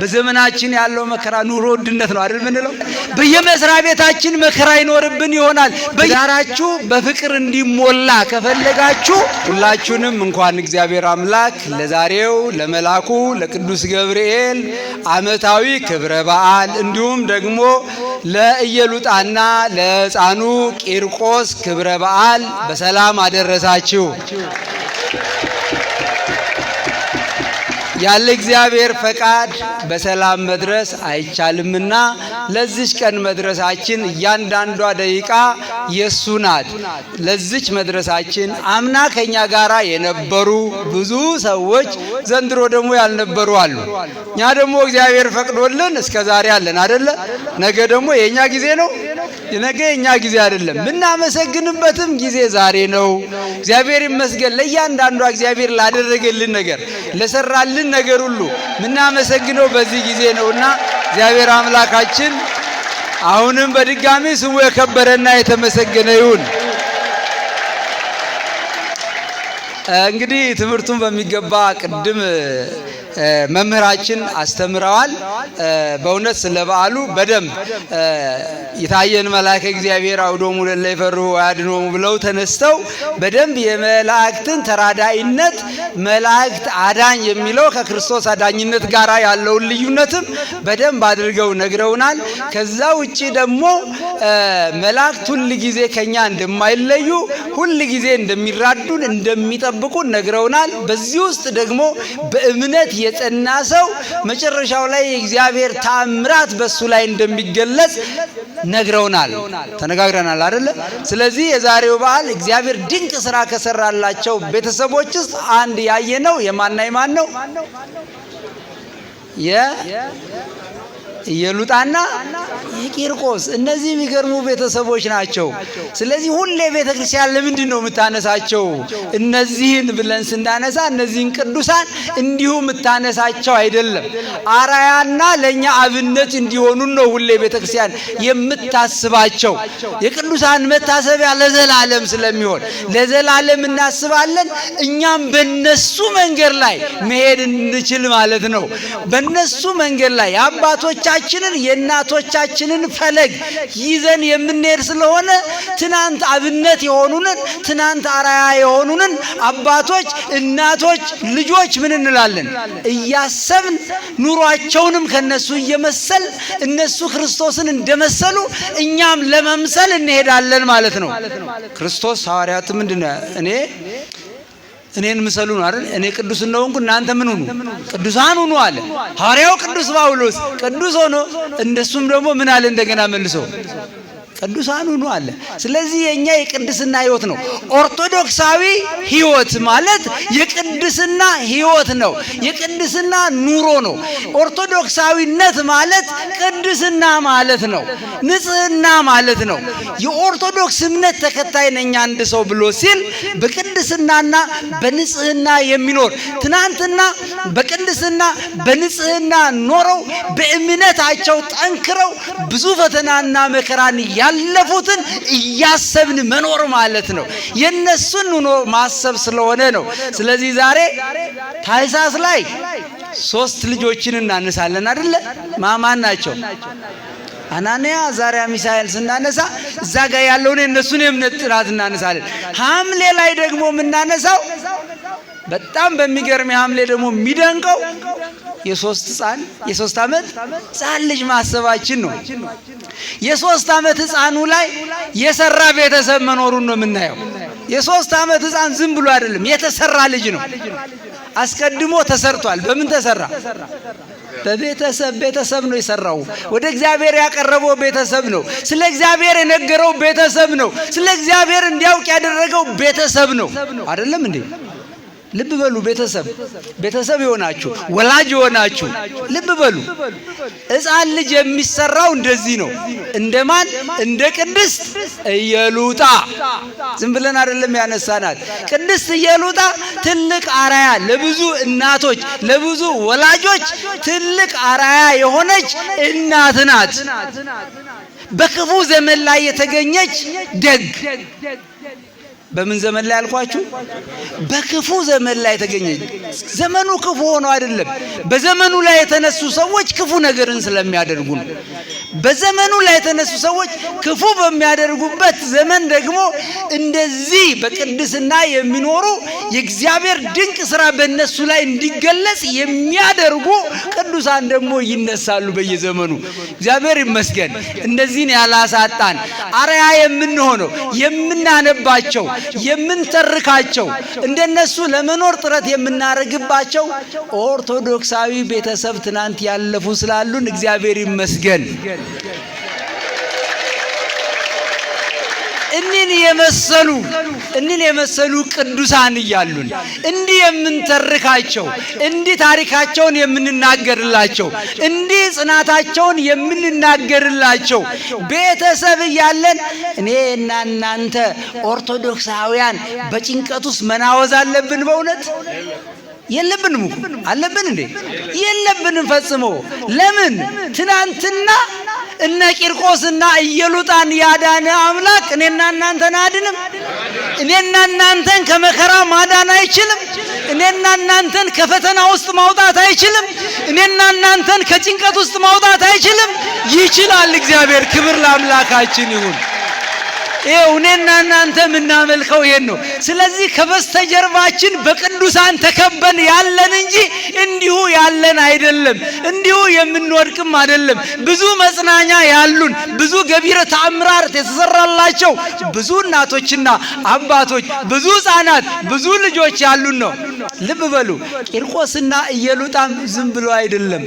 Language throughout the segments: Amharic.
በዘመናችን ያለው መከራ ኑሮ ውድነት ነው አይደል? ምንለው በየመስሪያ ቤታችን መከራ ይኖርብን ይሆናል። በዳራችሁ በፍቅር እንዲሞላ ከፈለጋችሁ ሁላችሁንም እንኳን እግዚአብሔር አምላክ ለዛሬው ለመላኩ ለቅዱስ ገብርኤል ዓመታዊ ክብረ በዓል እንዲሁም ደግሞ ለኢየሉጣና ለሕፃኑ ቂርቆስ ክብረ በዓል በሰላም አደረሳችሁ። ያለ እግዚአብሔር ፈቃድ በሰላም መድረስ አይቻልምና ለዚች ቀን መድረሳችን እያንዳንዷ ደቂቃ የሱ ናት። ለዚች መድረሳችን አምና ከኛ ጋራ የነበሩ ብዙ ሰዎች ዘንድሮ ደግሞ ያልነበሩ አሉ። እኛ ደግሞ እግዚአብሔር ፈቅዶልን እስከ ዛሬ አለን አደለ? ነገ ደግሞ የኛ ጊዜ ነው። ነገ የኛ ጊዜ አይደለም። የምናመሰግንበትም ጊዜ ዛሬ ነው። እግዚአብሔር ይመስገን ለእያንዳንዷ እግዚአብሔር ላደረገልን ነገር ለሰራልን ነገር ሁሉ የምናመሰግነው በዚህ ጊዜ ነውና እግዚአብሔር አምላካችን አሁንም በድጋሚ ስሙ የከበረና የተመሰገነ ይሁን። እንግዲህ ትምህርቱን በሚገባ ቅድም መምህራችን አስተምረዋል። በእውነት ስለ በዓሉ በደንብ የታየን መልአከ እግዚአብሔር አውዶሙ ለእለ ይፈርሁ ወያድኅኖሙ ብለው ተነስተው በደንብ የመላእክትን ተራዳኢነት መላእክት አዳኝ የሚለው ከክርስቶስ አዳኝነት ጋር ያለውን ልዩነትም በደንብ አድርገው ነግረውናል። ከዛ ውጪ ደግሞ መላእክት ሁል ጊዜ ከኛ እንደማይለዩ ሁል ጊዜ እንደሚራዱን እንደሚጠብቁን ነግረውናል። በዚህ ውስጥ ደግሞ በእምነት የጸና ሰው መጨረሻው ላይ የእግዚአብሔር ተአምራት በሱ ላይ እንደሚገለጽ ነግረውናል። ተነጋግረናል አይደለ? ስለዚህ የዛሬው በዓል እግዚአብሔር ድንቅ ስራ ከሰራላቸው ቤተሰቦች ውስጥ አንድ ያየነው የማና የማን ነው? የኢየሉጣና የቂርቆስ እነዚህ የሚገርሙ ቤተሰቦች ናቸው። ስለዚህ ሁሌ ቤተ ክርስቲያን ለምንድን ነው የምታነሳቸው እነዚህን ብለን ስናነሳ እነዚህን ቅዱሳን እንዲሁ የምታነሳቸው አይደለም። አራያና ለእኛ አብነት እንዲሆኑ ነው ሁሌ ቤተ ክርስቲያን የምታስባቸው። የቅዱሳን መታሰቢያ ለዘላለም ስለሚሆን ለዘላለም እናስባለን። እኛም በነሱ መንገድ ላይ መሄድ እንችል ማለት ነው። በነሱ መንገድ ላይ የአባቶቻችንን የእናቶቻችንን ፈለግ ይዘን የምንሄድ ስለሆነ ትናንት አብነት የሆኑንን ትናንት አራያ የሆኑንን አባቶች፣ እናቶች፣ ልጆች ምን እንላለን እያሰብን ኑሯቸውንም ከነሱ እየመሰል እነሱ ክርስቶስን እንደመሰሉ እኛም ለመምሰል እንሄዳለን ማለት ነው። ክርስቶስ ሐዋርያት ምንድን ነው እኔ እኔን ምሰሉ ነው አይደል? እኔ ቅዱስ እንደሆንኩ እናንተ ምን ሁኑ? ቅዱሳን ሁኑ አለ። ሐዋርያው ቅዱስ ጳውሎስ ቅዱስ ሆኖ እንደሱም ደግሞ ምን አለ እንደገና መልሶ ቅዱሳን ሁኑ አለ። ስለዚህ የኛ የቅድስና ህይወት ነው። ኦርቶዶክሳዊ ህይወት ማለት የቅድስና ህይወት ነው። የቅድስና ኑሮ ነው። ኦርቶዶክሳዊነት ማለት ቅድስና ማለት ነው። ንጽህና ማለት ነው። የኦርቶዶክስ እምነት ተከታይ ነኝ አንድ ሰው ብሎ ሲል በቅድስናና በንጽህና የሚኖር ትናንትና በቅድስና በንጽህና ኖረው በእምነታቸው ጠንክረው ብዙ ፈተናና መከራን ያለፉትን እያሰብን መኖር ማለት ነው። የነሱን ኑሮ ማሰብ ስለሆነ ነው። ስለዚህ ዛሬ ታኅሳስ ላይ ሶስት ልጆችን እናነሳለን አይደለ? ማማን ናቸው? አናንያ፣ አዛርያ፣ ሚሳኤል ስናነሳ እዛ ጋር ያለውን የእነሱን የእምነት ጥራት እናነሳለን። ሐምሌ ላይ ደግሞ የምናነሳው በጣም በሚገርም የሐምሌ ደግሞ የሚደንቀው የሶስት ህፃን የሶስት ዓመት ህፃን ልጅ ማሰባችን ነው። የሶስት ዓመት ህፃኑ ላይ የሰራ ቤተሰብ መኖሩን ነው የምናየው። የሶስት ዓመት ህፃን ዝም ብሎ አይደለም የተሰራ ልጅ ነው። አስቀድሞ ተሰርቷል። በምን ተሰራ? በቤተሰብ። ቤተሰብ ነው የሰራው። ወደ እግዚአብሔር ያቀረበው ቤተሰብ ነው። ስለ እግዚአብሔር የነገረው ቤተሰብ ነው። ስለ እግዚአብሔር እንዲያውቅ ያደረገው ቤተሰብ ነው። አይደለም እንዴ? ልብ በሉ። ቤተሰብ ቤተሰብ የሆናችሁ ወላጅ የሆናችሁ ልብ በሉ። ሕፃን ልጅ የሚሰራው እንደዚህ ነው። እንደማን? እንደ ቅድስት ኢየሉጣ። ዝም ብለን አይደለም ያነሳናት። ቅድስት ኢየሉጣ ትልቅ አራያ ለብዙ እናቶች ለብዙ ወላጆች ትልቅ አራያ የሆነች እናት ናት። በክፉ ዘመን ላይ የተገኘች ደግ በምን ዘመን ላይ አልኳችሁ? በክፉ ዘመን ላይ ተገኘች። ዘመኑ ክፉ ሆኖ አይደለም፣ በዘመኑ ላይ የተነሱ ሰዎች ክፉ ነገርን ስለሚያደርጉ ነው። በዘመኑ ላይ የተነሱ ሰዎች ክፉ በሚያደርጉበት ዘመን ደግሞ እንደዚህ በቅድስና የሚኖሩ የእግዚአብሔር ድንቅ ስራ በእነሱ ላይ እንዲገለጽ የሚያደርጉ ቅዱሳን ደግሞ ይነሳሉ በየዘመኑ። እግዚአብሔር ይመስገን እንደዚህን ያላሳጣን አርአያ የምንሆነው የምናነባቸው የምንተርካቸው እንደነሱ ለመኖር ጥረት የምናደርግባቸው ኦርቶዶክሳዊ ቤተሰብ ትናንት ያለፉ ስላሉን እግዚአብሔር ይመስገን። እኒን የመሰሉ እኒን የመሰሉ ቅዱሳን እያሉን እንዲህ የምንተርካቸው፣ እንዲህ ታሪካቸውን የምንናገርላቸው፣ እንዲህ ጽናታቸውን የምንናገርላቸው ቤተሰብ እያለን እኔና እናንተ ኦርቶዶክሳውያን በጭንቀት ውስጥ መናወዝ አለብን? በእውነት የለብንም እኮ። አለብን እንዴ? የለብንም ፈጽሞ። ለምን? ትናንትና እነ ቂርቆስና ኢየሉጣን ያዳነ አምላክ እኔና እናንተን አያድንም? እኔና እናንተን ከመከራ ማዳን አይችልም? እኔና እናንተን ከፈተና ውስጥ ማውጣት አይችልም? እኔና እናንተን ከጭንቀት ውስጥ ማውጣት አይችልም? ይችላል እግዚአብሔር። ክብር ለአምላካችን ይሁን። ይኸው እኔና እናንተ የምናመልከው ይሄን ነው። ስለዚህ ከበስተጀርባችን በቅዱሳን ተከበን ያለን እንጂ እንዲሁ ያለን አይደለም። እንዲሁ የምንወድቅም አይደለም። ብዙ መጽናኛ ያሉን፣ ብዙ ገቢረ ተአምራት የተሰራላቸው ብዙ እናቶችና አባቶች፣ ብዙ ሕፃናት፣ ብዙ ልጆች ያሉን ነው። ልብ በሉ፣ ቂርቆስና ኢየሉጣም ዝም ብሎ አይደለም።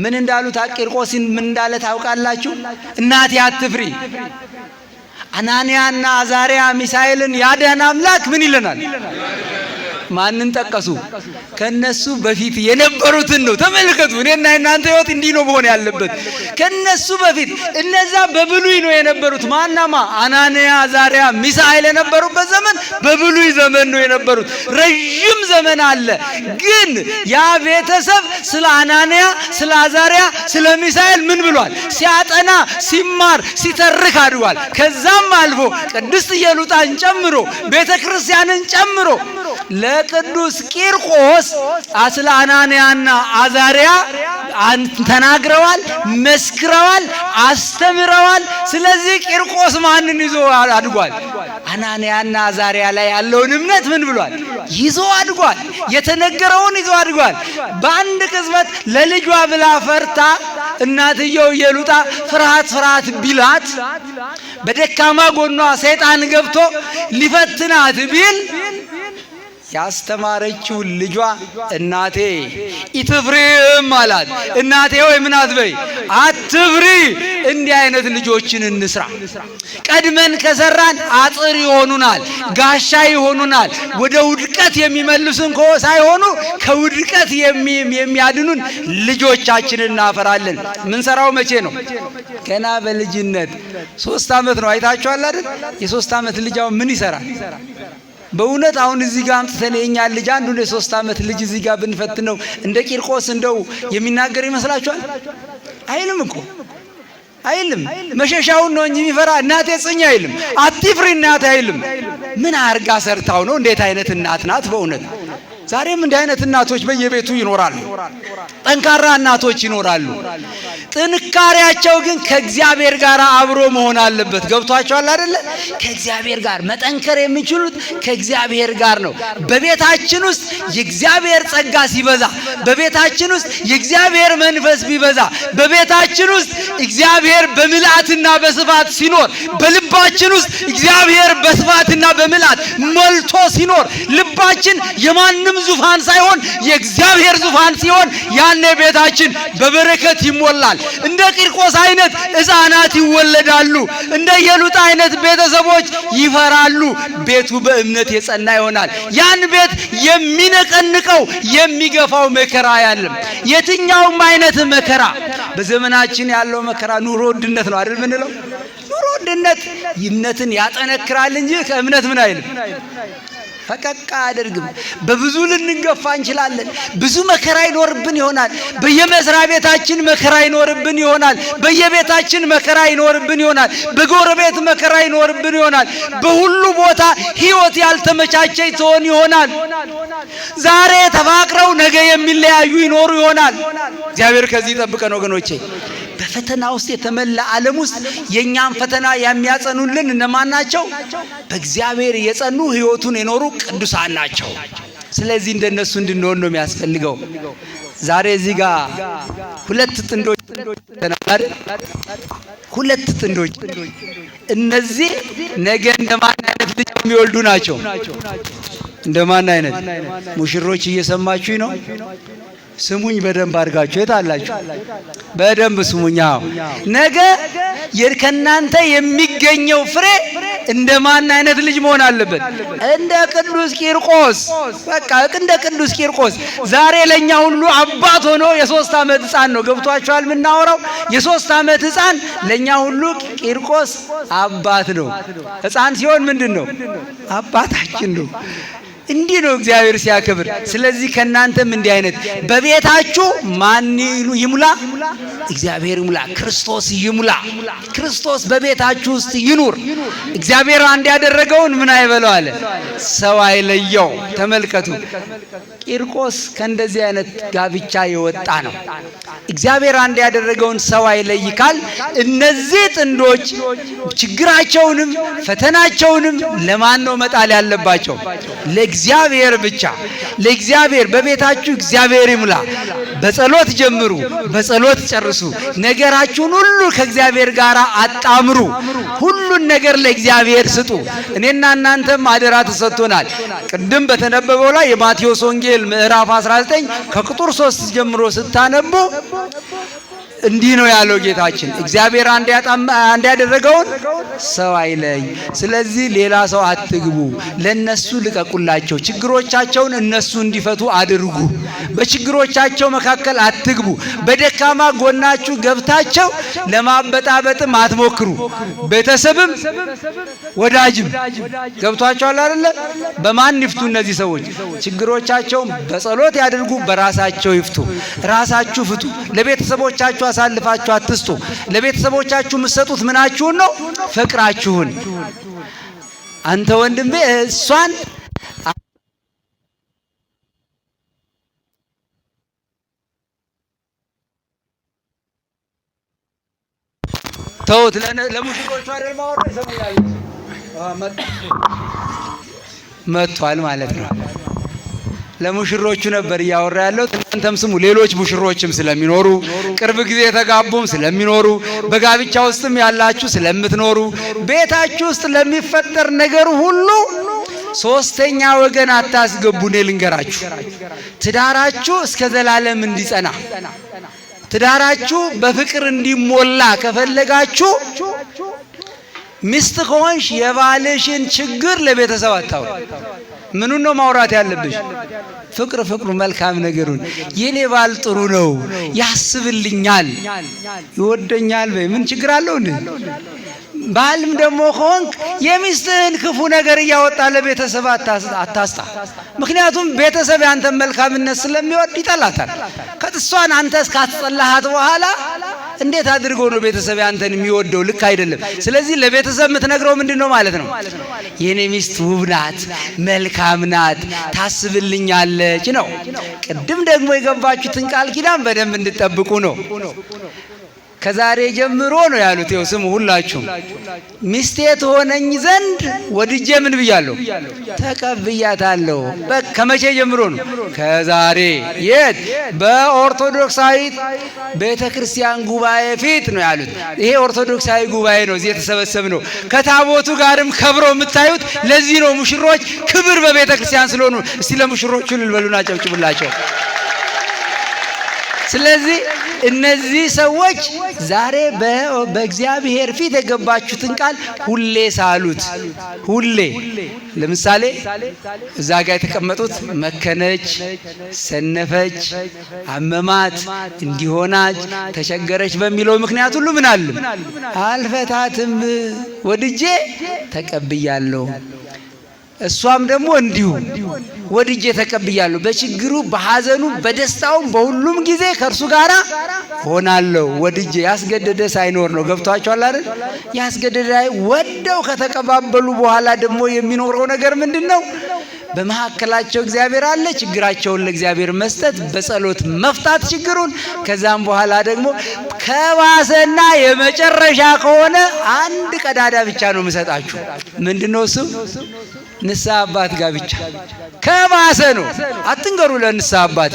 ምን እንዳሉ ቂርቆስን ምን እንዳለ ታውቃላችሁ? እናቴ አትፍሪ፣ አናንያና አዛሪያ ሚሳኤልን ያዳነ አምላክ ምን ይለናል? ማንን ጠቀሱ? ከነሱ በፊት የነበሩትን ነው። ተመልከቱ፣ እኔና እናንተ ህይወት እንዲህ ነው መሆን ያለበት። ከነሱ በፊት እነዛ በብሉይ ነው የነበሩት። ማናማ አናንያ፣ አዛሪያ፣ ሚሳኤል የነበሩበት ዘመን በብሉይ ዘመን ነው የነበሩት። ረዥም ዘመን አለ። ግን ያ ቤተሰብ ስለ አናንያ፣ ስለ አዛሪያ፣ ስለ ሚሳኤል ምን ብሏል? ሲያጠና፣ ሲማር፣ ሲተርክ አድጓል። ከዛም አልፎ ቅድስት ኢየሉጣን ጨምሮ ቤተ ክርስቲያንን ጨምሮ ለቅዱስ ቂርቆስ ስለ አናንያና አዛሪያ ተናግረዋል፣ መስክረዋል፣ አስተምረዋል። ስለዚህ ቂርቆስ ማንን ይዞ አድጓል? አናንያና አዛሪያ ላይ ያለውን እምነት ምን ብሏል? ይዞ አድጓል። የተነገረውን ይዞ አድጓል። በአንድ ቅጽበት ለልጇ ብላ ፈርታ እናትየው ኢየሉጣ ፍርሃት ፍርሃት ቢላት በደካማ ጎኗ ሰይጣን ገብቶ ሊፈትናት ቢል ያስተማረችው ልጇ እናቴ ኢትፍሪም አላት። እናቴ ሆይ ምን አትበይ፣ አትፍሪ። እንዲህ አይነት ልጆችን እንስራ። ቀድመን ከሰራን አጥር ይሆኑናል፣ ጋሻ ይሆኑናል። ወደ ውድቀት የሚመልሱን ሳይሆኑ ከውድቀት የሚያድኑን ልጆቻችንን እናፈራለን። ምንሰራው መቼ ነው? ገና በልጅነት 3 ዓመት ነው። አይታችኋል አይደል? የ3 ዓመት ልጅ አሁን ምን ይሰራል? በእውነት አሁን እዚህ ጋር አምጥተን የኛ ልጅ አንዱን የ3 ዓመት ልጅ እዚህ ጋር ብንፈትነው እንደ ቂርቆስ እንደው የሚናገር ይመስላችኋል? አይልም እኮ አይልም። መሸሻውን ነው እንጂ የሚፈራ እናቴ ጽኝ አይልም። አትፍሪ እናቴ አይልም። ምን አርጋ ሰርታው ነው? እንዴት አይነት እናት ናት በእውነት! ዛሬም እንዲህ አይነት እናቶች በየቤቱ ይኖራሉ። ጠንካራ እናቶች ይኖራሉ። ጥንካሬያቸው ግን ከእግዚአብሔር ጋር አብሮ መሆን አለበት። ገብቷቸዋል አይደለ? ከእግዚአብሔር ጋር መጠንከር የሚችሉት ከእግዚአብሔር ጋር ነው። በቤታችን ውስጥ የእግዚአብሔር ጸጋ ሲበዛ፣ በቤታችን ውስጥ የእግዚአብሔር መንፈስ ቢበዛ፣ በቤታችን ውስጥ እግዚአብሔር በምልአትና በስፋት ሲኖር፣ በልባችን ውስጥ እግዚአብሔር በስፋትና በምልአት ሞልቶ ሲኖር፣ ልባችን የማንም ዙፋን ሳይሆን የእግዚአብሔር ዙፋን ሲሆን ያኔ ቤታችን በበረከት ይሞላል። እንደ ቂርቆስ አይነት ሕፃናት ይወለዳሉ። እንደ ኢየሉጣ አይነት ቤተሰቦች ይፈራሉ። ቤቱ በእምነት የጸና ይሆናል። ያን ቤት የሚነቀንቀው የሚገፋው መከራ ያለም የትኛውም አይነት መከራ በዘመናችን ያለው መከራ ኑሮ ውድነት ነው አይደል? ምንለው ኑሮ ውድነት እምነትን ያጠነክራል እንጂ ከእምነት ምን አይልም፣ ፈቀቅ አያደርግም። በብዙ ልንገፋ እንችላለን። ብዙ መከራ ይኖርብን ይሆናል። በየመስሪያ ቤታችን መከራ ይኖርብን ይሆናል። በየቤታችን መከራ ይኖርብን ይሆናል። በጎረቤት መከራ ይኖርብን ይሆናል። በሁሉ ቦታ ሕይወት ያልተመቻቸች ትሆን ይሆናል። ዛሬ ተፋቅረው ነገ የሚለያዩ ይኖሩ ይሆናል። እግዚአብሔር ከዚህ ይጠብቀን ወገኖቼ። በፈተና ውስጥ የተመላ ዓለም ውስጥ የእኛን ፈተና የሚያጸኑልን እነማን ናቸው? በእግዚአብሔር የጸኑ ሕይወቱን የኖሩ ቅዱሳን ናቸው። ስለዚህ እንደነሱ እንድንሆን ነው የሚያስፈልገው። ዛሬ እዚህ ጋር ሁለት ጥንዶች ተናገር፣ ሁለት ጥንዶች እነዚህ ነገ እንደማን አይነት ልጅ የሚወልዱ ናቸው? እንደማን አይነት ሙሽሮች እየሰማችሁኝ ነው? ስሙኝ በደንብ አድርጋችሁ። የት አላችሁ? በደንብ ስሙኝ። አዎ ነገ ከእናንተ የሚገኘው ፍሬ እንደ ማን አይነት ልጅ መሆን አለበት? እንደ ቅዱስ ቂርቆስ። በቃ እንደ ቅዱስ ቂርቆስ ዛሬ ለኛ ሁሉ አባት ሆኖ የ3 ዓመት ሕፃን ነው። ገብቷችኋል? የምናወራው የ3 ዓመት ሕፃን ለኛ ሁሉ ቂርቆስ አባት ነው። ሕፃን ሲሆን ምንድን ነው? አባታችን ነው። እንዲህ ነው እግዚአብሔር ሲያከብር። ስለዚህ ከእናንተም እንዲህ አይነት በቤታችሁ ማን ይሙላ? እግዚአብሔር ይሙላ፣ ክርስቶስ ይሙላ። ክርስቶስ በቤታችሁ ውስጥ ይኑር። እግዚአብሔር አንድ ያደረገውን ምን አይበለው አለ? ሰው አይለየው። ተመልከቱ፣ ቂርቆስ ከእንደዚህ አይነት ጋብቻ የወጣ ነው። እግዚአብሔር አንድ ያደረገውን ሰው አይለይ ካል እነዚህ ጥንዶች ችግራቸውንም ፈተናቸውንም ለማን ነው መጣል ያለባቸው? ለእግዚአብሔር ብቻ። ለእግዚአብሔር በቤታችሁ እግዚአብሔር ይሙላ። በጸሎት ጀምሩ፣ በጸሎት ጨርሱ። ነገራችሁን ሁሉ ከእግዚአብሔር ጋር አጣምሩ። ሁሉን ነገር ለእግዚአብሔር ስጡ። እኔና እናንተም አደራ ተሰጥቶናል። ቅድም በተነበበው ላይ የማቴዎስ ወንጌል ምዕራፍ 19 ከቁጥር 3 ጀምሮ ስታነቡ እንዲህ ነው ያለው ጌታችን፣ እግዚአብሔር አንድ ያደረገውን ሰው አይለይ። ስለዚህ ሌላ ሰው አትግቡ፣ ለነሱ ልቀቁላቸው። ችግሮቻቸውን እነሱ እንዲፈቱ አድርጉ። በችግሮቻቸው መካከል አትግቡ። በደካማ ጎናችሁ ገብታቸው ለማበጣበጥም አትሞክሩ። ቤተሰብም ወዳጅም ገብቷቸዋል አይደለ? በማን ይፍቱ እነዚህ ሰዎች? ችግሮቻቸውን በጸሎት ያድርጉ፣ በራሳቸው ይፍቱ። ራሳችሁ ፍቱ። ለቤተሰቦቻችሁ አሳልፋችሁ አትስጡ። ለቤተሰቦቻችሁ የምትሰጡት ምናችሁን ነው? ፍቅራችሁን። አንተ ወንድሜ እሷን ተውት። ለሙሽሮቹ አይደል ማወራ ይሰሙኛል። መጥቷል ማለት ነው። ለሙሽሮቹ ነበር እያወራ ያለው። እናንተም ስሙ። ሌሎች ሙሽሮችም ስለሚኖሩ ቅርብ ጊዜ የተጋቡም ስለሚኖሩ በጋብቻ ውስጥም ያላችሁ ስለምትኖሩ ቤታችሁ ውስጥ ለሚፈጠር ነገር ሁሉ ሶስተኛ ወገን አታስገቡ። እኔ ልንገራችሁ፣ ትዳራችሁ እስከ ዘላለም እንዲጸና ትዳራችሁ በፍቅር እንዲሞላ ከፈለጋችሁ ሚስት ከሆንሽ የባልሽን ችግር ለቤተሰብ አታውሪ። ምኑን ነው ማውራት ያለብሽ? ፍቅር ፍቅሩ መልካም ነገሩን። የኔ ባል ጥሩ ነው፣ ያስብልኛል፣ ይወደኛል በይ። ምን ችግር አለው እንዴ? ባልም ደግሞ ከሆንክ የሚስትህን ክፉ ነገር እያወጣ ለቤተሰብ አታስጣ። ምክንያቱም ቤተሰብ ያንተን መልካምነት ስለሚወድ ይጠላታል። ከጥሷን አንተ እስካስጠላሃት በኋላ እንዴት አድርጎ ነው ቤተሰብ ያንተን የሚወደው? ልክ አይደለም። ስለዚህ ለቤተሰብ የምትነግረው ምንድን ነው ማለት ነው? የኔ ሚስት ውብ ናት፣ መልካም ናት፣ ታስብልኛለች ነው። ቅድም ደግሞ የገባችሁትን ቃል ኪዳን በደንብ እንድጠብቁ ነው። ከዛሬ ጀምሮ ነው ያሉት። ይኸው ስሙ ሁላችሁም፣ ሚስቴ ትሆነኝ ዘንድ ወድጄ ምን ብያለሁ? ተቀብያታለሁ። ከመቼ ጀምሮ ነው? ከዛሬ። የት? በኦርቶዶክሳዊ ቤተ ክርስቲያን ጉባኤ ፊት ነው ያሉት። ይሄ ኦርቶዶክሳዊ ጉባኤ ነው፣ እዚህ የተሰበሰብ ነው። ከታቦቱ ጋርም ከብረው የምታዩት ለዚህ ነው። ሙሽሮች ክብር በቤተ ክርስቲያን ስለሆኑ፣ እስቲ ለሙሽሮቹ ልበሉና ጨብጭቡላቸው። ስለዚህ እነዚህ ሰዎች ዛሬ በእግዚአብሔር ፊት የገባችሁትን ቃል ሁሌ ሳሉት። ሁሌ ለምሳሌ እዛ ጋር የተቀመጡት መከነች፣ ሰነፈች፣ አመማት፣ እንዲሆናች፣ ተቸገረች በሚለው ምክንያት ሁሉ ምን አልም አልፈታትም፣ ወድጄ ተቀብያለሁ። እሷም ደግሞ እንዲሁ ወድጄ ተቀብያለሁ። በችግሩ በሐዘኑ በደስታውም በሁሉም ጊዜ ከእርሱ ጋር ሆናለሁ። ወድጄ ያስገደደ ሳይኖር ነው። ገብቷቸዋል አይደል? ያስገደደ ወደው ከተቀባበሉ በኋላ ደግሞ የሚኖረው ነገር ምንድን ነው? በመካከላቸው እግዚአብሔር አለ። ችግራቸውን ለእግዚአብሔር መስጠት፣ በጸሎት መፍታት ችግሩን። ከዛም በኋላ ደግሞ ከባሰና የመጨረሻ ከሆነ አንድ ቀዳዳ ብቻ ነው የምሰጣችሁ። ምንድነው እሱ? ንስሐ አባት ጋር ብቻ። ከባሰ ነው፣ አትንገሩ ለንስሐ አባት።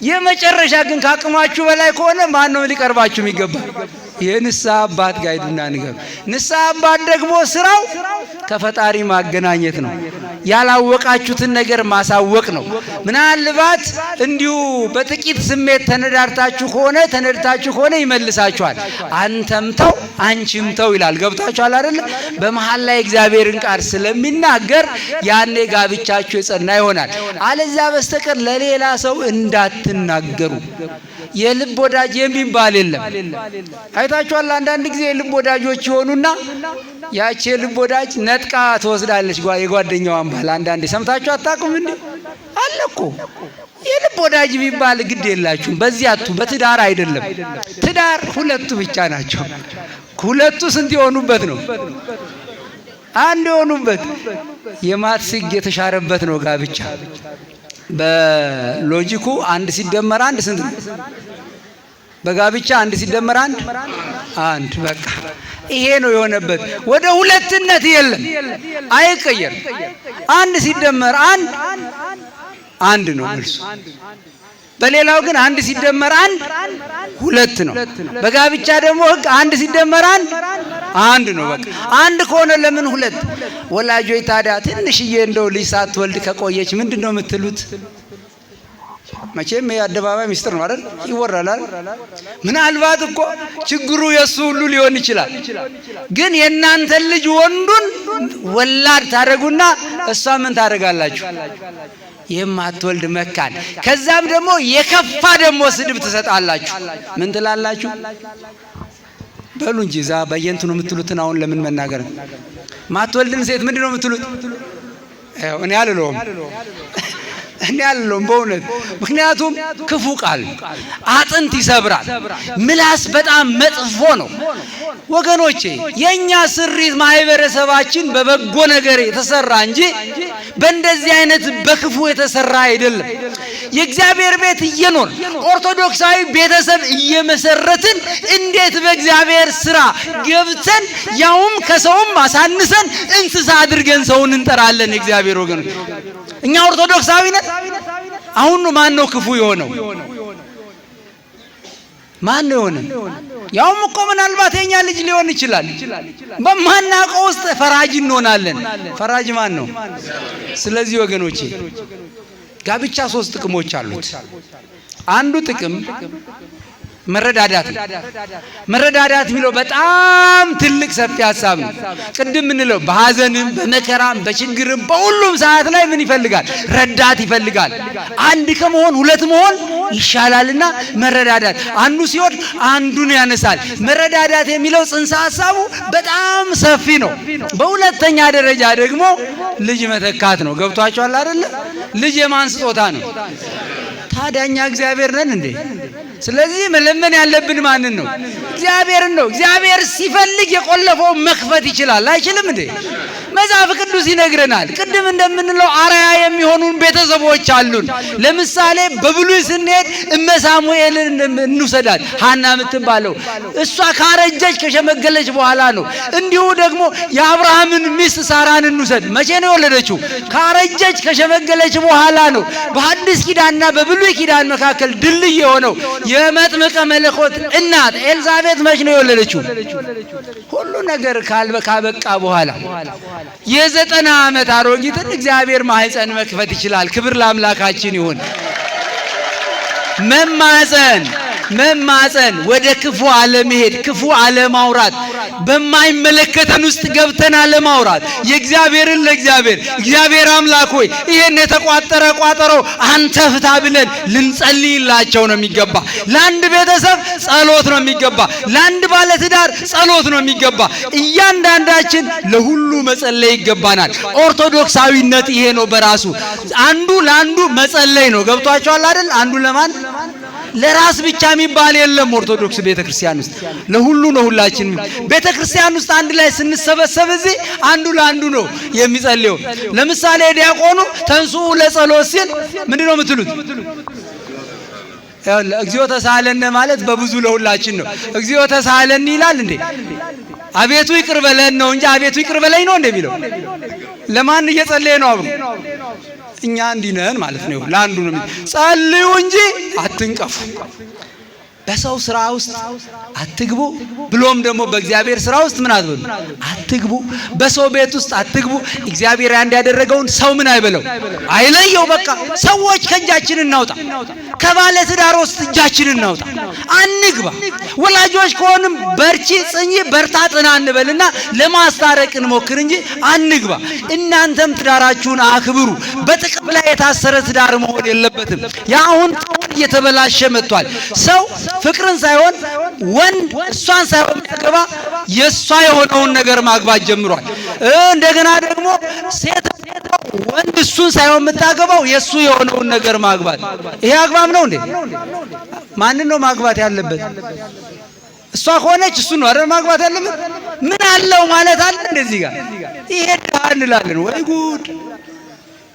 የመጨረሻ ግን ካቅማችሁ በላይ ከሆነ ማን ነው ሊቀርባችሁ የሚገባ? የንስሐ አባት ጋር ሂዱና ንገሩ። ንስሐ አባት ደግሞ ስራው ከፈጣሪ ማገናኘት ነው። ያላወቃችሁትን ነገር ማሳወቅ ነው። ምናልባት እንዲሁ በጥቂት ስሜት ተነዳርታችሁ ከሆነ ተነድታችሁ ከሆነ ይመልሳችኋል። አንተም ተው አንቺም ተው ይላል። ገብታችኋል አይደለ? በመሀል ላይ እግዚአብሔርን ቃል ስለሚናገር ያኔ ጋብቻችሁ የጸና ይሆናል። አለዚያ በስተቀር ለሌላ ሰው እንዳትናገሩ። የልብ ወዳጅ የሚባል የለም። አይታችኋል። አንዳንድ ጊዜ የልብ ወዳጆች ይሆኑና ያቺ የልብ ወዳጅ ነጥቃ ትወስዳለች የጓደኛዋን ባል። አንዳንዴ ሰምታችሁ አታውቁም እንዴ? አለ እኮ የልብ ወዳጅ የሚባል። ግድ የላችሁም። በዚህ አቱ በትዳር አይደለም። ትዳር ሁለቱ ብቻ ናቸው። ሁለቱ ስንት የሆኑበት ነው? አንድ የሆኑበት፣ የማትስ ሕግ የተሻረበት ነው ጋብቻ። በሎጂኩ አንድ ሲደመር አንድ ስንት ነው? በጋብቻ አንድ ሲደመር አንድ አንድ። በቃ ይሄ ነው የሆነበት። ወደ ሁለትነት የለም፣ አይቀየርም። አንድ ሲደመር አንድ አንድ ነው መልሱ። በሌላው ግን አንድ ሲደመር አንድ ሁለት ነው። በጋብቻ ደግሞ ሕግ አንድ ሲደመር አንድ አንድ ነው። በቃ አንድ ከሆነ ለምን ሁለት? ወላጆች ታዲያ ትንሽዬ እንደው ልጅ ሳትወልድ ከቆየች ምንድን ነው የምትሉት? መቼም የአደባባይ ሚስጥር ነው አይደል? ይወራል አይደል? ምናልባት እኮ ችግሩ የእሱ ሁሉ ሊሆን ይችላል። ግን የእናንተን ልጅ ወንዱን ወላድ ታደርጉና እሷ ምን ታደርጋላችሁ? የማትወልድ መካን። ከዛም ደግሞ የከፋ ደግሞ ስድብ ትሰጣላችሁ። ምን ትላላችሁ? በሉ እንጂ እዛ በየእንትኑ የምትሉትን አሁን ለምን መናገር? ማትወልድን ሴት ምንድን ነው የምትሉት? እኔ አልለውም፣ እኔ አልለውም በእውነት፣ ምክንያቱም ክፉ ቃል አጥንት ይሰብራል። ምላስ በጣም መጥፎ ነው ወገኖቼ። የእኛ ስሪት ማህበረሰባችን በበጎ ነገር የተሰራ እንጂ በእንደዚህ አይነት በክፉ የተሰራ አይደለም። የእግዚአብሔር ቤት እየኖር፣ ኦርቶዶክሳዊ ቤተሰብ እየመሰረትን፣ እንዴት በእግዚአብሔር ስራ ገብተን ያውም ከሰውም አሳንሰን እንስሳ አድርገን ሰውን እንጠራለን? የእግዚአብሔር ወገኖች፣ እኛ ኦርቶዶክሳዊ ነን። አሁን ማን ነው ክፉ የሆነው? ማን ነው የሆነ? ያውም እኮ ምናልባት የኛ ልጅ ሊሆን ይችላል። በማናውቀው ውስጥ ፈራጅ እንሆናለን። ፈራጅ ማን ነው? ስለዚህ ወገኖቼ፣ ጋብቻ ሶስት ጥቅሞች አሉት። አንዱ ጥቅም መረዳዳት ነው። መረዳዳት የሚለው በጣም ትልቅ ሰፊ ሀሳብ ነው። ቅድም ምንለው በሀዘንም በመከራም በችግርም በሁሉም ሰዓት ላይ ምን ይፈልጋል? ረዳት ይፈልጋል። አንድ ከመሆን ሁለት መሆን ይሻላልና መረዳዳት፣ አንዱ ሲወድቅ አንዱን ያነሳል። መረዳዳት የሚለው ጽንሰ ሀሳቡ በጣም ሰፊ ነው። በሁለተኛ ደረጃ ደግሞ ልጅ መተካት ነው። ገብቷቸዋል አይደለ? ልጅ የማን ስጦታ ነው? ታዲያ እኛ እግዚአብሔር ነን እንዴ? ስለዚህ መለመን ያለብን ማንን ነው? እግዚአብሔርን ነው። እግዚአብሔር ሲፈልግ የቆለፈው መክፈት ይችላል። አይችልም እንዴ? መጽሐፍ ቅዱስ ይነግረናል። ቅድም እንደምንለው አርአያ የሚሆኑን ቤተሰቦች አሉን። ለምሳሌ በብሉይ ስንሄድ እመ ሳሙኤልን እንውሰዳት። ሐና የምትባለው እሷ ካረጀች ከሸመገለች በኋላ ነው። እንዲሁ ደግሞ የአብርሃምን ሚስት ሳራን እንውሰድ። መቼ ነው የወለደችው? ካረጀች ከሸመገለች በኋላ ነው። በሐዲስ ኪዳንና በብሉይ ኪዳን መካከል ድልድይ የሆነው የመጥምቀ መለኮት እናት ኤልዛቤት መች ነው የወለደችው? ሁሉ ነገር ካበቃ በኋላ። የ90 ዓመት አሮጊትን እግዚአብሔር ማህፀን መክፈት ይችላል። ክብር ለአምላካችን ይሁን። መማፀን መማፀን፣ ወደ ክፉ አለመሄድ፣ ክፉ አለማውራት፣ በማይመለከተን ውስጥ ገብተን አለማውራት፣ የእግዚአብሔርን ለእግዚአብሔር እግዚአብሔር አምላክ ሆይ ይሄን የተቋጠረ ቋጠሮ አንተ ፍታ ብለን ልንጸልይላቸው ነው የሚገባ። ለአንድ ቤተሰብ ጸሎት ነው የሚገባ። ለአንድ ባለትዳር ጸሎት ነው የሚገባ። እያንዳንዳችን ለሁሉ መጸለይ ይገባናል። ኦርቶዶክሳዊነት ይሄ ነው በራሱ አንዱ ለአንዱ መጸለይ ነው። ገብቷቸዋል አይደል? አንዱ ለማን ለራስ ብቻ የሚባል የለም። ኦርቶዶክስ ቤተክርስቲያን ውስጥ ለሁሉ ነው። ሁላችን ቤተክርስቲያን ውስጥ አንድ ላይ ስንሰበሰብ እዚህ አንዱ ለአንዱ ነው የሚጸልየው። ለምሳሌ ዲያቆኑ ተንሥኡ ለጸሎት ሲል ምንድን ነው የምትሉት? እግዚኦ ተሳለነ ማለት በብዙ ለሁላችን ነው። እግዚኦ ተሳለን ይላል እንዴ? አቤቱ ይቅር በለን ነው እንጂ አቤቱ ይቅር በለኝ ነው እንደሚለው ለማን እየጸለየ ነው አብሮ? እኛ እንዲህ ነን ማለት ነው። ለአንዱ ነው ጸልዩ እንጂ አትንቀፉ። በሰው ስራ ውስጥ አትግቡ፣ ብሎም ደግሞ በእግዚአብሔር ስራ ውስጥ ምን አትበሉ፣ አትግቡ። በሰው ቤት ውስጥ አትግቡ። እግዚአብሔር አንድ ያደረገውን ሰው ምን አይበለው፣ አይለየው። በቃ ሰዎች ከእጃችን እናውጣ፣ ከባለ ትዳር ውስጥ እጃችን እናውጣ፣ አንግባ። ወላጆች ከሆንም በርቺ፣ ጽኚ፣ በርታ፣ ጥና እንበልና ለማስታረቅ እንሞክር እንጂ አንግባ። እናንተም ትዳራችሁን አክብሩ። በጥቅም ላይ የታሰረ ትዳር መሆን የለበትም። የአሁን እየተበላሸ መጥቷል። ሰው ፍቅርን ሳይሆን ወንድ እሷን ሳይሆን የሚያገባ የእሷ የሆነውን ነገር ማግባት ጀምሯል። እንደገና ደግሞ ሴት ወንድ እሱን ሳይሆን የምታገባው የእሱ የሆነውን ነገር ማግባት። ይሄ አግባብ ነው እንዴ? ማንን ነው ማግባት ያለበት? እሷ ከሆነች እሱ ነው አይደል ማግባት ያለበት? ምን አለው ማለት አለ እንደዚህ ጋር ይሄ ድሃ እንላለን ወይ ጉድ!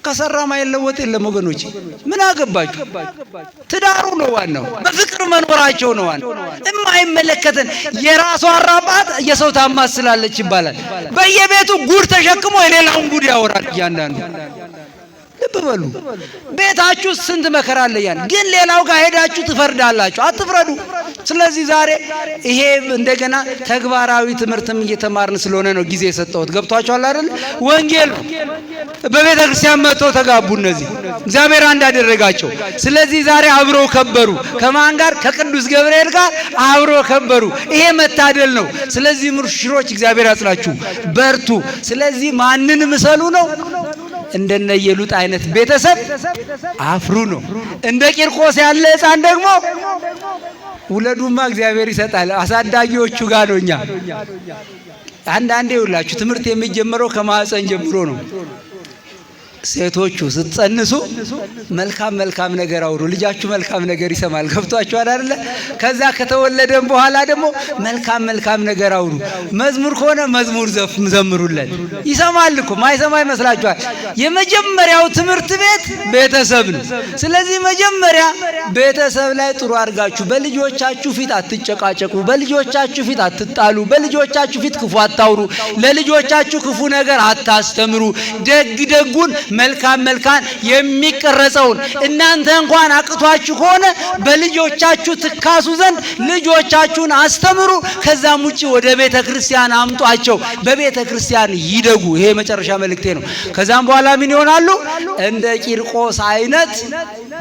ከሰራ ማይለወጥ የለም ወገኖች፣ ምን አገባችሁ? ትዳሩ ነው ዋናው፣ በፍቅር መኖራቸው ነው ዋናው። የማይመለከተን የራሷ አራባት የሰው ታማስላለች ይባላል። በየቤቱ ጉድ ተሸክሞ የሌላውን ጉድ ያወራል እያንዳንዱ። ልብ በሉ። ቤታችሁ ስንት መከራ አለ ያን ግን ሌላው ጋር ሄዳችሁ ትፈርዳላችሁ። አትፍረዱ። ስለዚህ ዛሬ ይሄ እንደገና ተግባራዊ ትምህርትም እየተማርን ስለሆነ ነው ጊዜ የሰጠሁት። ገብቷችኋል አይደል? ወንጌል ነው። በቤተ ክርስቲያን መጥተው ተጋቡ። እነዚህ እግዚአብሔር አንድ አደረጋቸው። ስለዚህ ዛሬ አብረው ከበሩ። ከማን ጋር? ከቅዱስ ገብርኤል ጋር አብረው ከበሩ። ይሄ መታደል ነው። ስለዚህ ሙሽሮች እግዚአብሔር ያጽናችሁ፣ በርቱ። ስለዚህ ማንን ምሰሉ ነው? እንደነ ኢየሉጣ አይነት ቤተሰብ አፍሩ ነው። እንደ ቂርቆስ ያለ ሕፃን ደግሞ ውለዱማ እግዚአብሔር ይሰጣል። አሳዳጊዎቹ ጋር ነው። እኛ አንዳንዴ ይውላችሁ ትምህርት የሚጀምረው ከማህፀን ጀምሮ ነው። ሴቶቹ ስትጸንሱ መልካም መልካም ነገር አውሩ። ልጃችሁ መልካም ነገር ይሰማል። ገብቷችኋል አይደለ? ከዛ ከተወለደም በኋላ ደግሞ መልካም መልካም ነገር አውሩ። መዝሙር ከሆነ መዝሙር ዘምሩለት። ይሰማል እኮ ማይሰማ ይመስላችኋል? የመጀመሪያው ትምህርት ቤት ቤተሰብ ነው። ስለዚህ መጀመሪያ ቤተሰብ ላይ ጥሩ አድርጋችሁ በልጆቻችሁ ፊት አትጨቃጨቁ፣ በልጆቻችሁ ፊት አትጣሉ፣ በልጆቻችሁ ፊት ክፉ አታውሩ፣ ለልጆቻችሁ ክፉ ነገር አታስተምሩ። ደግ ደጉን መልካም መልካም የሚቀረጸውን እናንተ እንኳን አቅቷችሁ ከሆነ በልጆቻችሁ ትካሱ ዘንድ ልጆቻችሁን አስተምሩ። ከዛም ውጪ ወደ ቤተ ክርስቲያን አምጧቸው፣ በቤተ ክርስቲያን ይደጉ። ይሄ የመጨረሻ መልእክቴ ነው። ከዛም በኋላ ምን ይሆናሉ? እንደ ቂርቆስ አይነት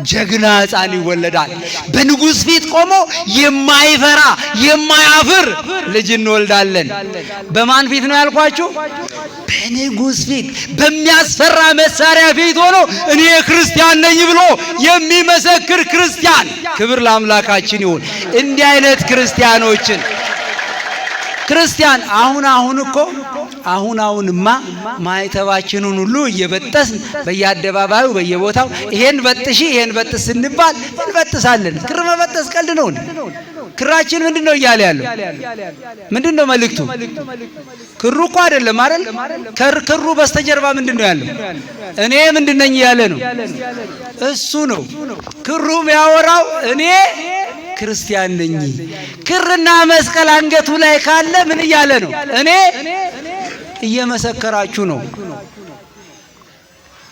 ጀግና ሕፃን ይወለዳል። በንጉሥ ፊት ቆሞ የማይፈራ የማያፍር ልጅ እንወልዳለን። በማን ፊት ነው ያልኳችሁ? በንጉሥ ፊት፣ በሚያስፈራ መሳሪያ ፊት ሆኖ እኔ ክርስቲያን ነኝ ብሎ የሚመሰክር ክርስቲያን። ክብር ለአምላካችን ይሁን። እንዲህ አይነት ክርስቲያኖችን ክርስቲያን አሁን አሁን እኮ አሁን አሁንማ ማዕተባችንን ሁሉ እየበጠስን በየአደባባዩ በየቦታው ይሄን በጥሺ ይሄን በጥስ ስንባል እንበጥሳለን። ክር መበጠስ ቀልድ ነው እንዴ? ክራችን ምንድን ነው እያለ ያለው ምንድን ነው መልእክቱ? ክሩ እኮ አይደለም አይደል? ክሩ በስተጀርባ ምንድን ነው ያለው? እኔ ምንድን ነኝ እያለ ነው። እሱ ነው ክሩ የሚያወራው፣ እኔ ክርስቲያን ነኝ። ክርና መስቀል አንገቱ ላይ ካለ ምን እያለ ነው? እኔ እየመሰከራችሁ ነው።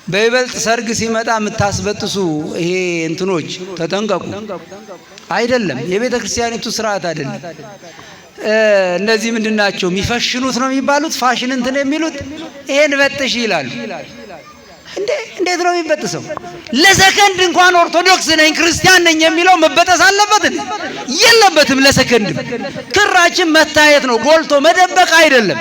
በይበልጥ ሰርግ ሲመጣ የምታስበጥሱ ይሄ እንትኖች ተጠንቀቁ። አይደለም የቤተ ክርስቲያኒቱ ስርዓት አይደለም። እነዚህ ምንድን ናቸው የሚፈሽኑት ነው የሚባሉት፣ ፋሽን እንትን የሚሉት ይሄን በጥሽ ይላሉ። እንዴ እንዴት ነው የሚበጥሰው? ለሰከንድ እንኳን ኦርቶዶክስ ነኝ ክርስቲያን ነኝ የሚለው መበጠስ አለበት? የለበትም። ለሰከንድም ክራችን መታየት ነው፣ ጎልቶ መደበቅ አይደለም።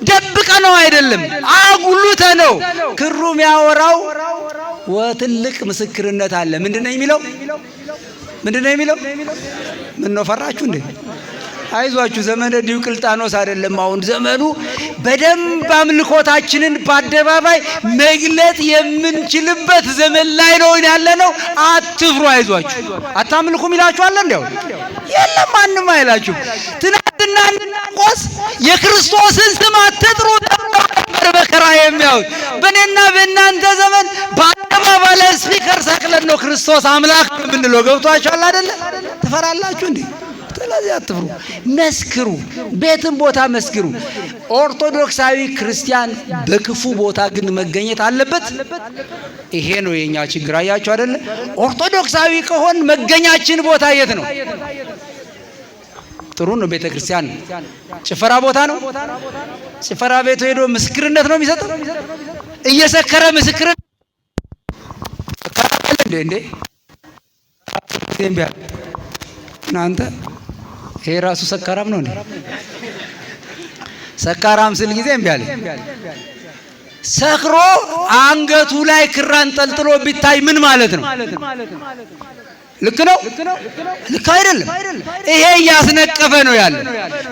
ደብቀ ነው አይደለም፣ አጉልተ ነው። ክሩ የሚያወራው ወትልቅ ምስክርነት አለ። ምንድነው የሚለው? ምንድነው የሚለው? ምን ነው ፈራችሁ እንዴ? አይዟችሁ፣ ዘመነ ዲዮቅልጥያኖስ አይደለም። አሁን ዘመኑ በደንብ አምልኮታችንን በአደባባይ መግለጥ የምንችልበት ዘመን ላይ ነው ያለነው። አትፍሩ፣ አይዟችሁ። አታምልኩም ይላችኋል እንዴው? የለም ማንም አይላችሁ። ትናንትና ቆስ የክርስቶስን ስም አትጥሩ ነበር መከራ የሚያዩት። በእኔና በእናንተ ዘመን በአደባባይ ላይ speaker ሰቅለን ነው ክርስቶስ አምላክ የምንለው። ገብቷችኋል አይደለ? ትፈራላችሁ እንዴ? ስለዚህ አትፍሩ፣ መስክሩ። ቤትም ቦታ መስክሩ። ኦርቶዶክሳዊ ክርስቲያን በክፉ ቦታ ግን መገኘት አለበት። ይሄ ነው የኛ ችግር። አያችሁ አይደለ? ኦርቶዶክሳዊ ከሆን መገኛችን ቦታ የት ነው? ጥሩ ነው። ቤተ ክርስቲያን ጭፈራ ቦታ ነው። ጭፈራ ቤቱ ሄዶ ምስክርነት ነው የሚሰጠው። እየሰከረ ምስክርነት እንዴ እንዴ እናንተ ይሄ ራሱ ሰካራም ነው እንዴ? ሰካራም ስል ጊዜ እምቢ አለ። ሰክሮ አንገቱ ላይ ክር አንጠልጥሎ ቢታይ ምን ማለት ነው? ልክ ነው? ልክ አይደለም። ይሄ እያስነቀፈ ነው ያለ።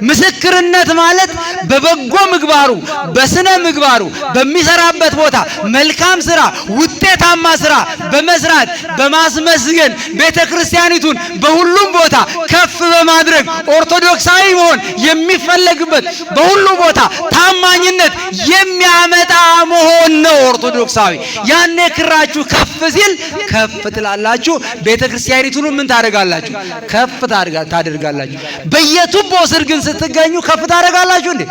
ምስክርነት ማለት በበጎ ምግባሩ፣ በስነ ምግባሩ፣ በሚሰራበት ቦታ መልካም ስራ፣ ውጤታማ ስራ በመስራት በማስመስገን ቤተ ክርስቲያኒቱን በሁሉም ቦታ ከፍ በማድረግ ኦርቶዶክሳዊ መሆን የሚፈለግበት በሁሉ ቦታ ታማኝነት የሚያመጣ መሆን ነው ኦርቶዶክሳዊ። ያኔ ክራችሁ ከፍ ሲል ከፍ ትላላችሁ። ቤተ ክርስቲያኒቱን ምን ታደርጋላችሁ? ከፍ ታደርጋላችሁ። በየቱቦ ስር ግን ስትገኙ ከፍ ታደርጋላችሁ እንዴ?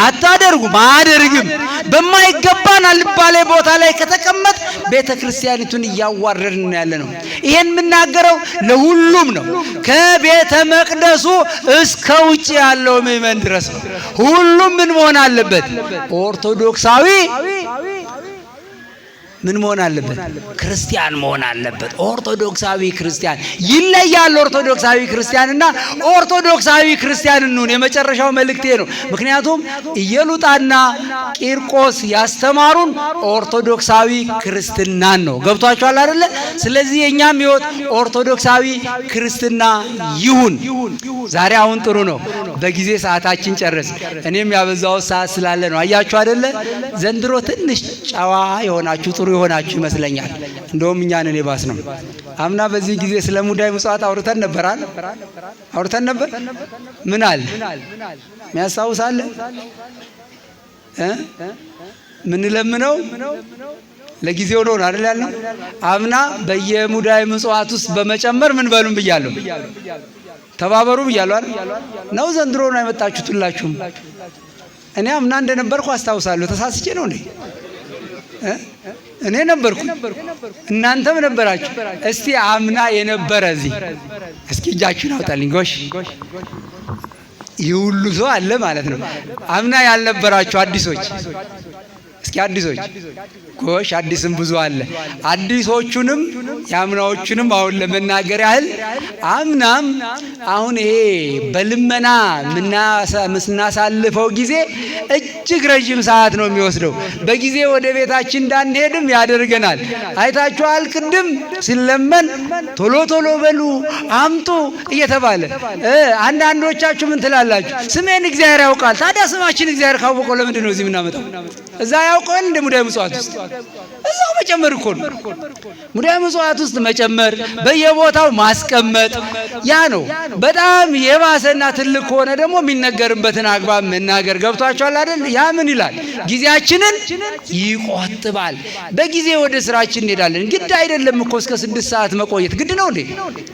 አታደርጉም። አያደርግም። በማይገባን አልባሌ ቦታ ላይ ከተቀመጥ ቤተ ክርስቲያኒቱን እያዋረድን ያለ ነው። ይሄን የምናገረው ለሁሉም ነው። ከቤተ መቅደሱ እስከ ውጭ ያለው ምእመን ድረስ ነው። ሁሉም ምን መሆን አለበት? ኦርቶዶክሳዊ ምን መሆን አለበት? ክርስቲያን መሆን አለበት። ኦርቶዶክሳዊ ክርስቲያን ይለያል። ኦርቶዶክሳዊ ክርስቲያንና ኦርቶዶክሳዊ ክርስቲያን እንሁን። የመጨረሻው መልእክቴ ነው። ምክንያቱም ኢየሉጣና ቂርቆስ ያስተማሩን ኦርቶዶክሳዊ ክርስትናን ነው። ገብቷችኋል አይደለ? ስለዚህ የእኛም ሕይወት ኦርቶዶክሳዊ ክርስትና ይሁን። ዛሬ አሁን ጥሩ ነው። በጊዜ ሰዓታችን ጨረስ። እኔም ያበዛው ሰዓት ስላለ ነው። አያችሁ አይደለ? ዘንድሮ ትንሽ ጨዋ የሆናችሁ ጥሩ የሆናችሁ ይመስለኛል። እንደውም እኛን እኔ ባስ ነው። አምና በዚህ ጊዜ ስለ ሙዳይ ምጽዋት አውርተን ነበር አይደል? አውርተን ነበር። ምን አለ የሚያስታውስ አለ? ምን ለምነው ለጊዜው ነው አይደል ያልነው? አምና በየሙዳይ ምጽዋት ውስጥ በመጨመር ምን በሉም ብያለሁ፣ ተባበሩ ብያለሁ አይደል? ነው ዘንድሮ ነው የመጣችሁት ሁላችሁም። እኔ አምና እንደነበርኩ አስታውሳለሁ። ተሳስቼ ነው እንዴ? እኔ ነበርኩ፣ እናንተም ነበራችሁ። እስቲ አምና የነበረ እዚህ እስኪ እጃችሁን አውጣልኝ። ጎሽ ይህ ሁሉ ሰው አለ ማለት ነው። አምና ያልነበራችሁ አዲሶች፣ እስኪ አዲሶች፣ ጎሽ አዲስም ብዙ አለ። አዲሶቹንም የአምናዎቹንም አሁን ለመናገር ያህል አምናም አሁን ይሄ በልመና ምናሳልፈው ጊዜ እጅግ ረዥም ሰዓት ነው የሚወስደው። በጊዜ ወደ ቤታችን እንዳንሄድም ያደርገናል። አይታችኋል። ቅድም ሲለመን ቶሎ ቶሎ በሉ አምጡ እየተባለ አንዳንዶቻችሁ ምን ትላላችሁ? ስሜን እግዚአብሔር ያውቃል። ታዲያ ስማችን እግዚአብሔር ካወቀው ለምንድን ነው እዚህ የምናመጣው? እዛ ያውቀዋል እንደ ሙዳየ ምጽዋት ውስጥ እዛው መጨመር እኮ ነው። ሙዳየ ምጽዋት ውስጥ መጨመር፣ በየቦታው ማስቀመጥ ያ ነው። በጣም የባሰና ትልቅ ከሆነ ደግሞ የሚነገርበትን አግባብ መናገር። ገብቷቸዋል አይደል? ያ ምን ይላል? ጊዜያችንን ይቆጥባል። በጊዜ ወደ ስራችን እንሄዳለን። ግድ አይደለም እኮ እስከ 6 ሰዓት መቆየት ግድ ነው እንዴ?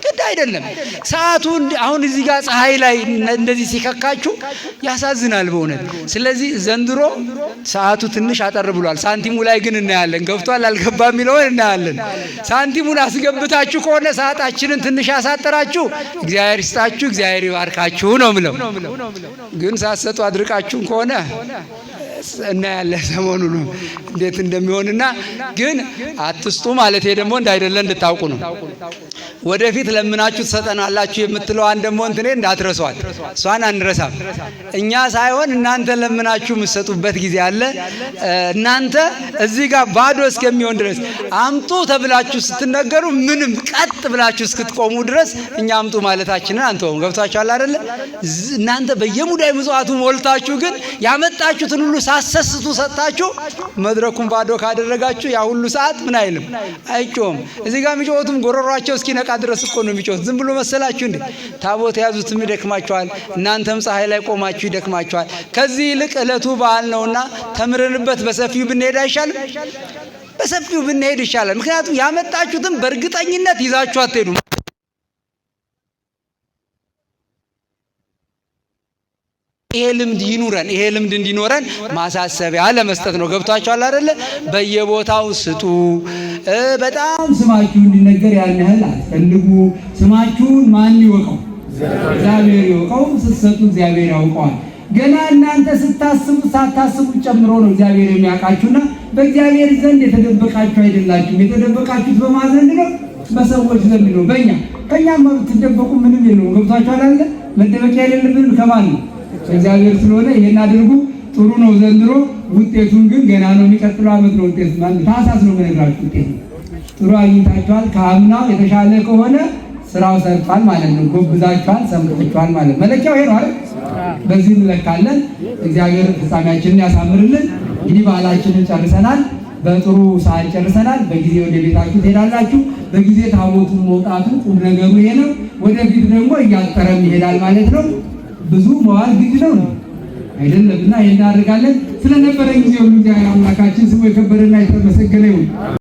ግድ አይደለም። ሰዓቱ አሁን እዚህ ጋር ፀሐይ ላይ እንደዚህ ሲከካችሁ ያሳዝናል በእውነት። ስለዚህ ዘንድሮ ሰዓቱ ትንሽ አጠር ብሏል። ሳንቲሙ ላይ ግን እናያለን፣ ገብቷል አልገባ የሚለውን እናያለን። ሳንቲሙን አስገብታችሁ ከሆነ ሰዓታችንን ትንሽ ያሳጠራችሁ እግዚአብሔር ይስጣችሁ፣ እግዚአብሔር ይባርካችሁ ነው ምለው። ግን ሳትሰጡ አድርቃችሁን ከሆነ እናያለን ሰሞኑን እንዴት እንደሚሆንና ግን አትስጡ ማለት ደግሞ እንዳይደለ እንድታውቁ ነው። ወደፊት ለምናችሁ ትሰጠናላችሁ የምትለዋን ደግሞ እንትኔ እንዳትረሷት፣ እሷን አንረሳም። እኛ ሳይሆን እናንተ ለምናችሁ የምትሰጡበት ጊዜ አለ። እናንተ እዚህ ጋር ባዶ እስከሚሆን ድረስ አምጡ ተብላችሁ ስትነገሩ ምንም ቀጥ ብላችሁ እስክትቆሙ ድረስ እኛ አምጡ ማለታችንን አንተውም። ገብቷችኋል አይደለ? እናንተ በየሙዳይ ምጽዋቱ ሞልታችሁ ግን ያመጣችሁትን ሁሉ ሳሰስቱ ሰጥታችሁ መድረኩን ባዶ ካደረጋችሁ ያ ሁሉ ሰዓት ምን አይልም፣ አይጮህም። እዚህ ጋር የሚጮሁትም ጎረሯቸው እስኪነቃ ድረስ እኮ ነው የሚጮሁት። ዝም ብሎ መሰላችሁ እንዴ? ታቦት የያዙትም ይደክማቸዋል፣ እናንተም ፀሐይ ላይ ቆማችሁ ይደክማቸዋል። ከዚህ ይልቅ ዕለቱ በዓል ነውና ተምረንበት በሰፊው ብንሄድ አይሻልም? በሰፊው ብንሄድ ይሻላል። ምክንያቱም ያመጣችሁትም በእርግጠኝነት ይዛችሁ አትሄዱም። ይሄ ልምድ ይኑረን። ይሄ ልምድ እንዲኖረን ማሳሰቢያ ለመስጠት ነው። ገብቷችኋል አይደለ? በየቦታው ስጡ። በጣም ስማችሁ እንዲነገር ያን ያህል አትፈልጉ። ስማችሁን ማን ይወቀው? እግዚአብሔር ይወቀው። ስትሰጡ እግዚአብሔር ያውቀዋል። ገና እናንተ ስታስቡ ሳታስቡ ጨምሮ ነው እግዚአብሔር የሚያውቃችሁና በእግዚአብሔር ዘንድ የተደበቃችሁ አይደላችሁም። የተደበቃችሁት በማን ዘንድ ነው? በሰዎች ዘንድ ነው። በእኛ ከእኛማ ብትደበቁ ምንም የለውም። ገብቷችኋል አይደለ? መደበቂያ የሌለብንም ከማን ነው? እግዚአብሔር ስለሆነ ይሄን አድርጉ። ጥሩ ነው ዘንድሮ። ውጤቱን ግን ገና ነው፣ የሚቀጥለው ዓመት ነው ውጤቱ። ማለት ታህሳስ ነው የምነግራችሁ ውጤቱ። ጥሩ አግኝታችኋል። ከአምናው የተሻለ ከሆነ ስራው ሰርቷል ማለት ነው። ጎብዛችኋል፣ ሰምታችኋል ማለት ነው። መለኪያው ይሄ ነው አይደል? በዚህ እንለካለን። እግዚአብሔር ፍጻሜያችንን ያሳምርልን። እንግዲህ በዓላችንን ጨርሰናል፣ በጥሩ ሰዓት ጨርሰናል። በጊዜ ወደ ቤታችሁ ትሄዳላችሁ። በጊዜ ታቦቱን መውጣቱ ቁም ነገሩ ይሄ ነው። ወደፊት ደግሞ እያጠረም ይሄዳል ማለት ነው። ብዙ መዋል ግድ ነው አይደለም? እና ይሄን እናደርጋለን። ስለነበረን ጊዜ ሁሉ እግዚአብሔር አምላካችን ስሙ የከበረና የተመሰገነ ይሁን።